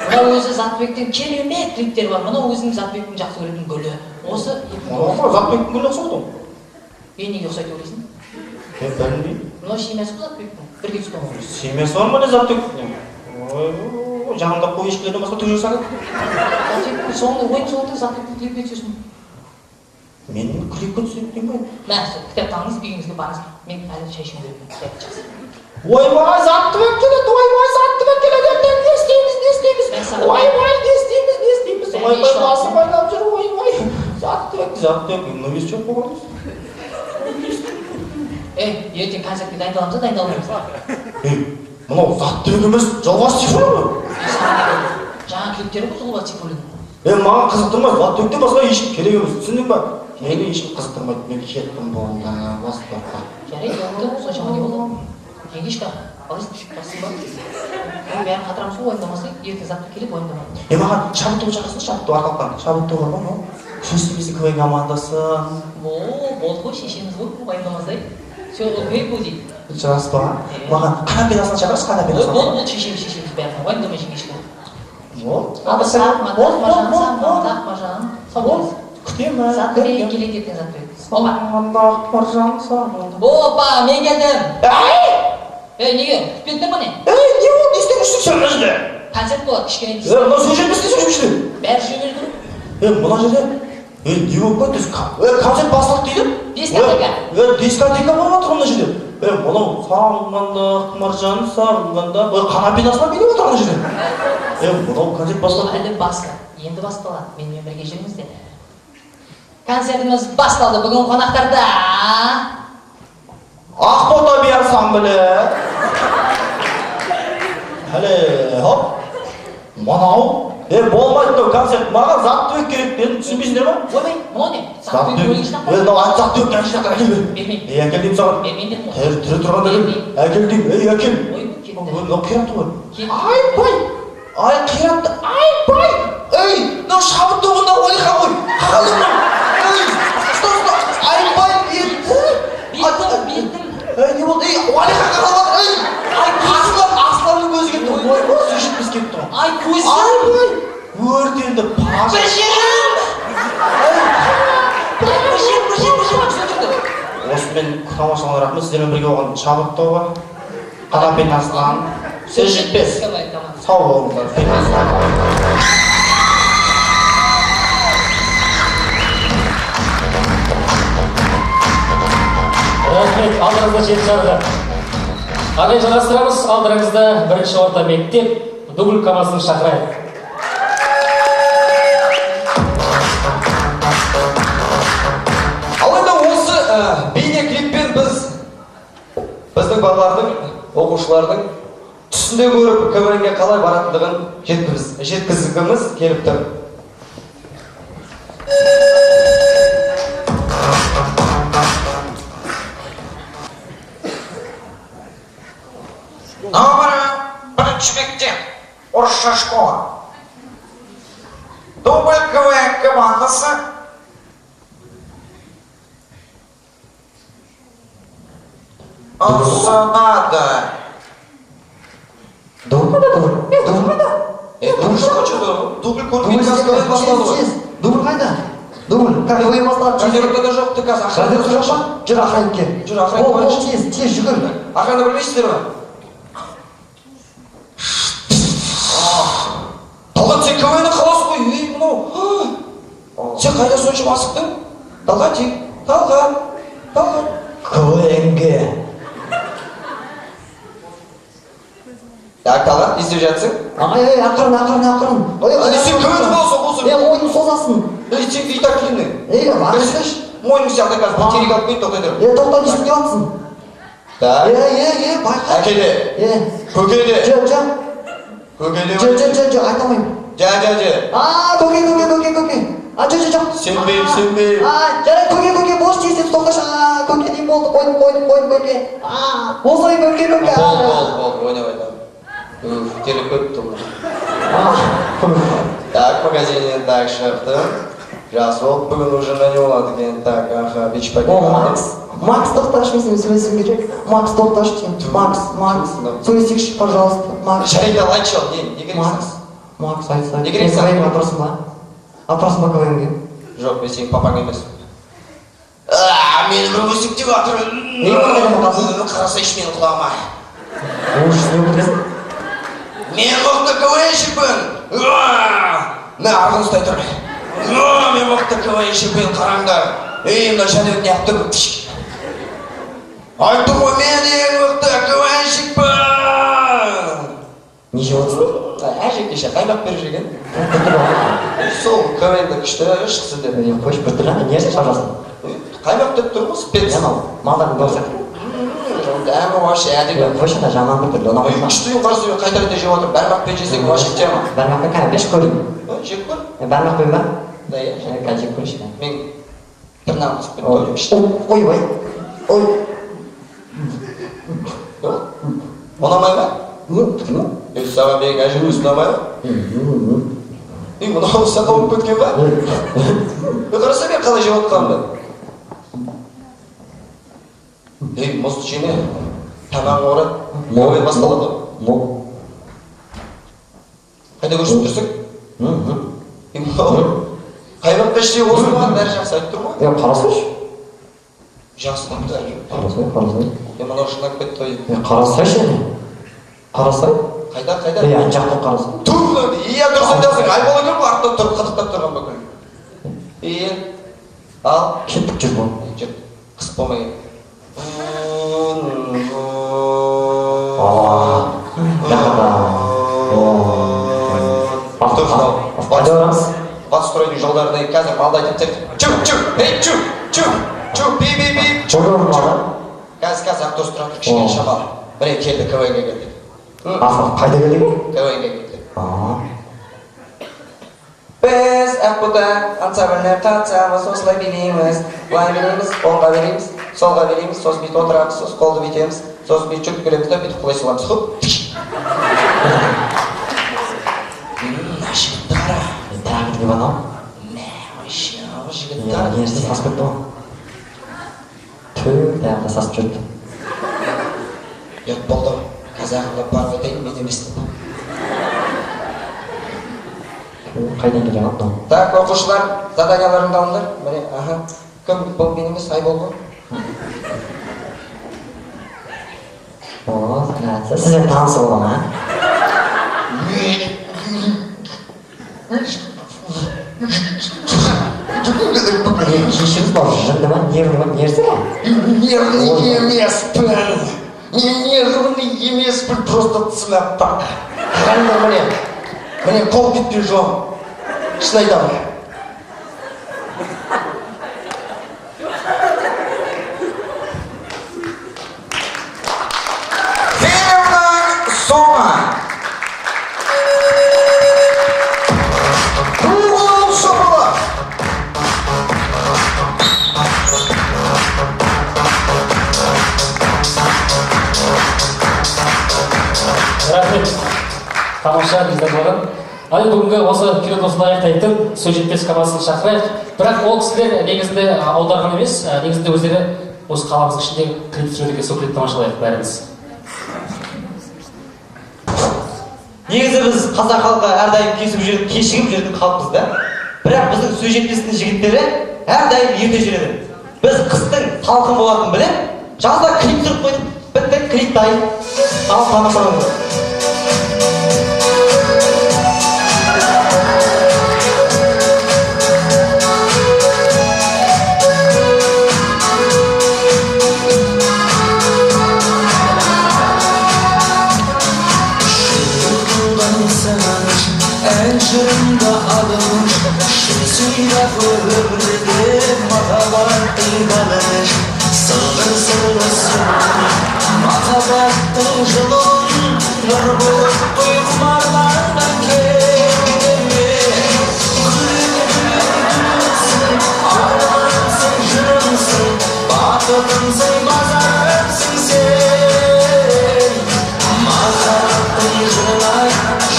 Мынау өзі Затбектің керемет клиптері бар. Мынау өзінің Затбектің жақсы көретін гүлі. Осы 2009. Затбектің гүлі ұқсайды ғой. Е, неге ұқсайды деп ойлайсың? Мен білмеймін. Мынау семьясы ғой Затбектің. Бірге түскен ғой. Семьясы бар ма не Затбектің? Ой, жанында қой ешкілерден басқа түк жоқ саған. Затбектің соңында, ойын соңында Затбектің клипке түсесің. Мен клипке түсемін деймін ғой. Мә, сол кітапты алыңыз, үйіңізге барыңыз. Мен әлі шай ішуім керек. Жақсы. Ойбай, Затбек келеді, ойбай, Затбек келеді, ертең не істейміз, не істейміз? Ойбай, не істейміз, не істейміз? Ойбай, басым айналып жүр, ойбай. Затбек, Затбек, мынау ес жоқ болған. Ей, ертең концертке дайындаламыз да, дайындалмаймыз. Ей, мынау Затбек емес, Жалғас Сейфуллин ғой. Жаңа клиптері ғой Жалғас Сейфуллин. Е, маған қызықтырмайды, Затбектен басқа ешкім керек емес, түсіндің ба? Мені ешкім қызықтырмайды, мен кеттім болды, бастапқа. Жарайды, болды, соншама не болды? Жеңгешка, қалайсың, жақсысың ба? Оның бәрін қатырамыз ғой, уайымдамасай, ертең Затбек келеді, уайымдама. Е, маған шабыт тобы шақырсыншы, шабыт тобы арқалықтан. Шабыт тобы бар ғой, мынау. Сөз істемесін КВН командасы. О, болды ғой, шешеміз ғой, уайымдамасай. Все, окей, будет. Рас па? Маған қанапен асын шақыршы, қанапен асын. Болды, болды, шешеміз, шешеміз бәрін, уайымдама, жеңгешка. Болды. Ақмаржан, Ақмаржан, сау болыңыз. Күтемін. Затбек келеді ертең, Затбек. Опа. Ақмаржан, сағынды. Опа, мен келдім. Ей, неге? Күтпедіңдер ма не? Ей, не болды? Не істеп жүрсің сен мына жерде? Концерт болады, кішкене. Е, мынау сен жерде не істеп жүрсің? Бәрі жүре берді ғой. Е, мына жерде е, не болып кетті? Е, концерт басталды дейді. Дискотека. Е, дискотека болып жатыр мына жерде. Е, мынау сағынғанда, Ақмаржан сағынғанда, ой, қанапен асылан билеп отыр мына жерде. Е, мынау концерт басталды. Әлі басты. Енді басталады. Менімен бірге жүріңіздер. Концертіміз басталды. Бүгін қонақтарда Ақбота би ансамблі. Әле, хоп. Мынау, е, болмайды мынау концерт. Маған Затбек керек дедім, түсінбейсіңдер ма? Ойбай, мынау не? Затбек өлең жинақ Е, мынау Затбек ән жинақ, әкел бер. Бермеймін. Ей, әкел деймін саған. Бермеймін дедім ғой. Тірі тұрғанда кел. Әкел деймін, ей, әкел. Ой, кетті. Мынау қиратты ғой. Кетті. Айбай! Ай, қиратты, айбай! Ей, мынау шабыт тобындағы Уәлихан ғой. Қалды мынау. Ей, стоп, стоп. Айбай, бетті. Беттім, беттім. Ей, не болды? Ей, Уәлихан қарап жатыр. Ей, ай, Аслан, Асланның көзі кетті. Ой, көзі жетпес кетті ғой. Ай, көзі. Айбай, өртенді паш. Бір жерім. Бір жер, бір жер, бір жер, бір жер. Осымен тамашалаған рахмет. Сіздермен бірге болған шабыт тобы, Қанапен Аслан, сөз жетпес. Сау болыңыздар. Рахмет, алдарыңызда жеті жарғы. Ағай жалғастырамыз, алдарыңызда бірінші орта мектеп дубль командасын шақырайық. Ал енді осы бейнеклиппен біз біздің балалардың, оқушылардың түсінде көріп КВН-ге қалай баратындығын жеткізгіміз келіп тұр. Номері бірінші мектеп, орысша школа. Дубль КВН командасы ұсынады. Дубль қайда, дубль? Дубль қайда? Дубль что-то? Дубль көрмей қазір басталды ғой. Дубль қайда? Дубль, как КВН басталады? Гардеробта да жоқ, ты қазір Гардеробта жоқ па? Жүр охранникке. Жүр, охранникке Бол, барайықшы. тез, тез жүгір. Охрана білмейсіздер ме? Талғат, сен КВН-ді қаласың ғой, ей, мынау. Сен қайда соншама асықтың? Талғатик, Талғат, Талғат. КВН-ге. Так, Талғат, не істеп жатсың? Ай, ай, ақырын, ақырын, ақырын. Ой, Ай, сен КВН-ді болсың, болсын. Е, мойнын созасың. Ей, сен и так длинный. Ей, ақырындашы. Мойның сияқты қазір бір терек алып келейін, тоқтай тұр. Е, тоқта, не істеп жатсың? Так. Е, е, е, байқа. Әкеде. Е. Көкеде. Жоқ, жоқ. Көкеде. Жоқ, жоқ, жоқ, жоқ, айта алмаймын. Жа, жа, жа. А, көке, көке, көке, көке. А, жоқ, жоқ, жоқ. Сенбеймін, сенбеймін. А, жарайды, көке, көке, бош, тез, тез, тоқташы. А, көке, не болды, қойдым, қойдым, қойдым, көке. А, осылай, көке, көке. Бол, бол, бол, ойнап айтамын. Уф, теле көп тұр. Так, магазиннен так шықтым. Жас болып, бүгін ужинда не болады екен? Так, аха, бич пакет. О, Макс. Макс, тоқташы, мен сенімен сөйлесуім керек. Макс, тоқташы деймін. Макс, Макс, сөйлесейікші, пожалуйста. Макс. Жарайды, ал айтшы, ал, не, не керек Макс, Макс, айтса. Не керек саған? КВН-ге апарасың ба? Апарасың ба КВН-ге? Жоқ, мен сенің папаң емеспін. А, мені біреу өсектеп жатыр. Не бар қайда қаласың? Қарасайшы менің құлағыма. Ужас, не болып кетесің? Мен мықты КВНщикпін. Мә, арғын ұстай тұр. Мен мықты КВНщикпін, қараңдар. Ей, мына Жәнібек неғып тұр? Айттым ғой, мен ең мықты КВНщикпін. Не жеп отырсың? Әже кеше қаймақ беріп жүрген. Сол КВН-ді күшті шықсын деп. Е, қойшы, бір түрлі, не жасап? Қаймақ деп тұр ғой, спец. Е, мынау малдардың дауысы. Дәмі вообще әдемі. Е, қойшы, ана жаман бір түрлі, ұнамайды маған. Күшті үйін қарасай, мен қайта қайта жеп отырмын. Бармақпен жесең вообще тема. Бармақпен кәне, берші көрейін. Е, жеп көр. Е, бармақпен ба? Да, иә. Е, кәне, жеп көрейінші. Мен тырнағым түсіп кетті. Ой, ойбай. Ой. Ұнамай ма? Е, саған менің әжем өзі ұнамай ма? Е, мынау сақал болып кеткен ба? Е, қарасай, мен қалай жеп отқанымды. Ей, мұзды жеме. Тамағың ауырады. КВН басталады ғой. Қайда көрсетіп тұрсың? Е, мынау қаймаққа ештеңе қосылмаған, бәрі жақсы айтып тұр ғой. Е, қарасайшы. Жақсы ғой, бәрі. Қарасай, қарасай. Е, мынау шындап кетті ғой. Е, қарасайшы әне. Қарасай. Қайда, қайда? Е, ана жақта қарасай. Тур, иә, дұрыс айтасың. Айбол екен ғой, артта тұрып, қытықтап тұрған бүкіл. Е, ал. Кеттік, жүр бол. Жүр, қысып болмай кет. Қайда барамыз? Батстройдың жолдарына қазір малды айтып тек. Чу, чу, ей, чу, чу, чу, би, би, би, чу, чу. Қазір, қазір, автобус тұра тұр, кішкене шамалы. Міне келді, КВН-ге келдік. Қайда келдік? КВН-ге келдік. Біз Ақбота ансамбліне қатысамыз, осылай билейміз, былай билейміз, оңға билейміз, солға билейміз, сосын бүйтіп отырамыз, сосын қолды бүйтеміз, сосын бүйтіп жүріп келеміз да бүйтіп құлай саламыз. Хоп. Мына жігітті қара. Тағы не бар анау? Мә, вообще, анау жігітті қара. Не нәрсе сасып кетті ғой. Түү, тағы да сасып жүрді. Ұят болды. Қазағымда барып айтайын, мен емес деп. Қайдан келе қалды мынау? Так, оқушылар, заданияларыңды алыңдар. Міне, аха. Кім? Бұл мен емес, Айбол ғой. О, нравится. Сізбен танысып бола ма? Кешіріңіз, мынау жынды ма, нервный ма, нерсі? Нервный емеспін. Мен нервный емеспін, просто тісім аппақ. Қараңдар, міне. Міне, қол кетпей жуамын. Шын айтамын. Фильмнің соңы. Қол шапалақ. Рахмет, тамаша болған. Ал енді бүгінгі осы киноны осында аяқтайтын Сөз жетпес командасын шақырайық. Бірақ ол кісілер негізінде аударған емес, негізінде өздері осы қаламыздың ішінде клип түсіреді екен. Сол клипті тамашалайық бәріміз. Негізі біз қазақ халқы әрдайым кесіп жүретін, кешігіп жүретін халықпыз да. Бірақ біздің Сөз жетпестің жігіттері әрдайым ерте жүреді. Біз қыстың салқын болатынын біліп, жазда клип түсіріп қойдық. Бітті, клип дайын. Ал тамашалаңыздар. Ән жырымда алыныш, шын сыйлап өмірде махаббаттың балыныш, сыңғыр сырлы сұлу махаббаттың жылуын нұр болып құй құмарланған кеудеме. Гүлім, гүлім, гүлімсің, арманымсың, жырымсың, бақытымсың, базарымсың сен. Махаббаттың жырын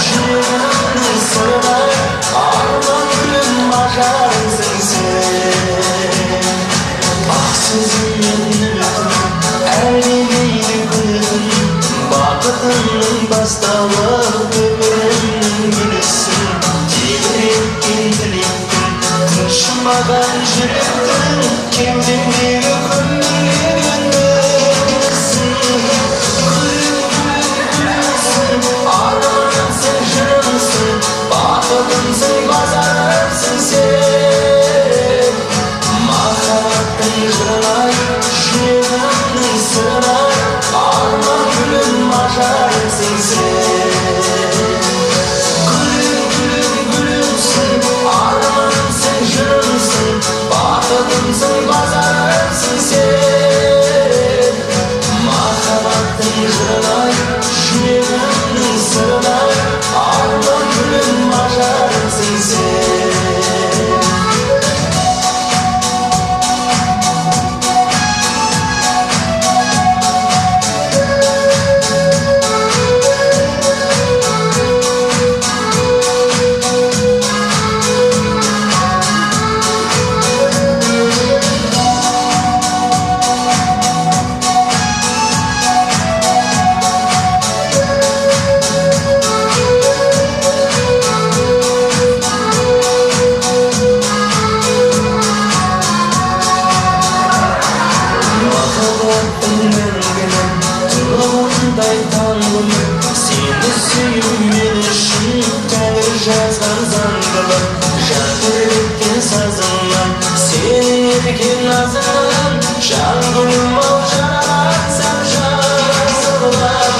жүрегімнің сырын, арман гүлім, ажарымсың сен. Ақ сөзіңмен үмітім әлдилейді күнім, бақытымның бастауы, өмірімнің гүлісің. Тебіренткен тілектің, тыншымаған жүректің, кеудемдегі күмбірлеген үнісің. Гүлім, гүлім, гүлімсің, арманымсың, жырымсың, бақытымсың, базарымсың сен. Махаббаттың жырын, жүрегімнің сырын, арман гүлім, ажарымсың сен. Гүлім, гүлім, гүлімсің, арманымсың, жырымсың, бақытымсың, базарымсың сен. Махаббаттың жырын, жүрегімнің сырын, арман гүлім, ажарымсың сен. Махаббаттың мәңгілік тұнығындай таңғым, сені сүю мен үшін тәңір жазған заңдылық. Жан тербеткен сазыңнан, сенің ерке назыңнан, жан гүлім ау жаралансам жазылам.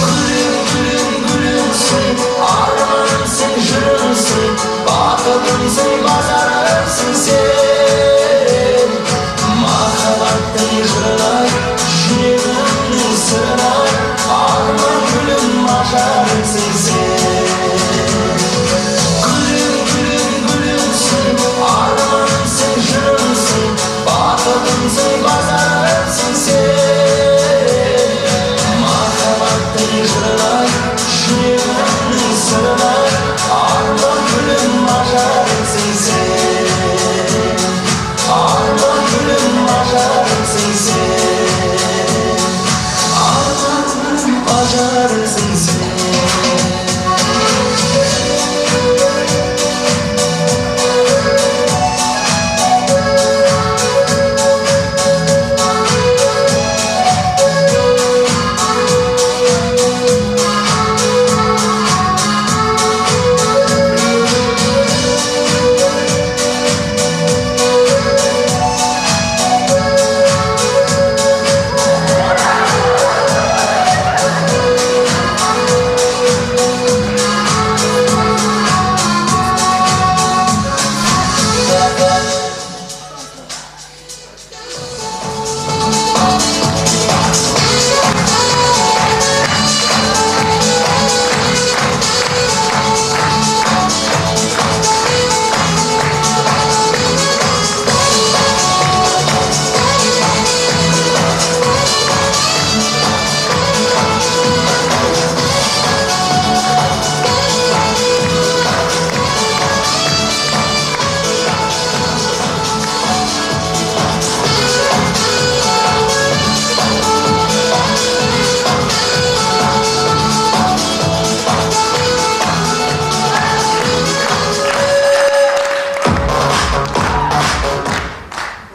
Гүлім, гүлім, гүлімсің, арманымсың, жырымсың, бақытымсың, базарымсың сен. Махаббаттың жырын, жүрегімнің сырын, арман гүлім, ажарымсың сен. Гүлім, гүлім, гүлімсің, арманымсың, жырымсың, бақытымсың, базарымсың сен. Махаббаттың жырын, жүрегімнің сырын, арман гүлім, ажарымсың сен.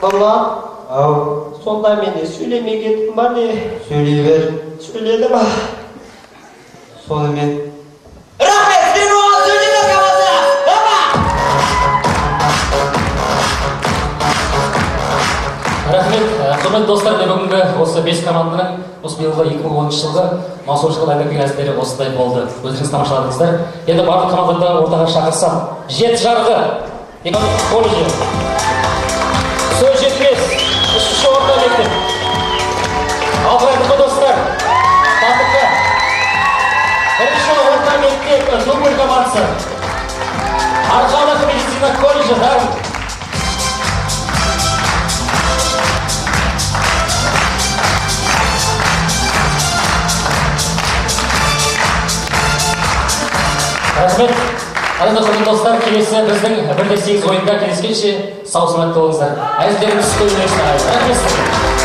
Нұрлан, Ау, сонда мен де сөйлемей кеттім ба не? Сөйлей бер. Сөйледім а. Сонымен. Рахмет, сіздер оған сөйлейміз командасына. Опа! Рахмет, құрметті достар, міне бүгінгі осы 5 команданың осы биылғы 2010 жылғы маусым жылғы дайындап әзілдері осындай болды. Өздеріңіз тамашаладыңыздар. Енді барлық командаларды ортаға шақырсам, Жеті жарғы экономика колледжі, Сөз жетпес үшінші орта мектеп, Алтынай достар, Татықы бірінші орта мектеп дубль командасы, Арқалық медицина колледжі Дарын. Рахмет. Ал енді, құрметті достар, келесі біздің 1-8 ойында кездескенше сау саламатта болыңыздар. Әзілдеріңіз көңіліңізге. Рахмет сізге.